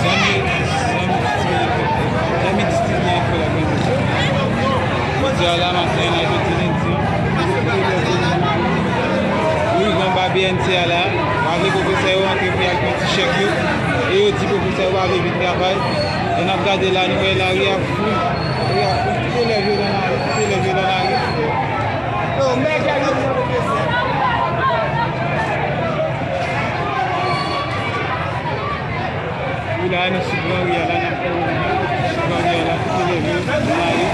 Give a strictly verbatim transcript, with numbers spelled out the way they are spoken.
Zanmi, zanmi, zanmi distribiyan fè la grenn. Jodi a la, maten an, jodi lendi an. Wi, granba B N C a la, pa vle pwofesè yo antre pou y al pran ti chèk yo. E yo di pwofesè yo pa vle vin travay. E n ap gade la, nou wè lari a fou. Lari a fou. Tout elèv yo nan lari. Tout elèv yo nan lari. Yo, mèg la, yo pran pwofesè. Wi, la, nou sou Gran Ri a, la, n ap fè wout la. Sou Gran Ri a, la, tout elèv yo nan lari.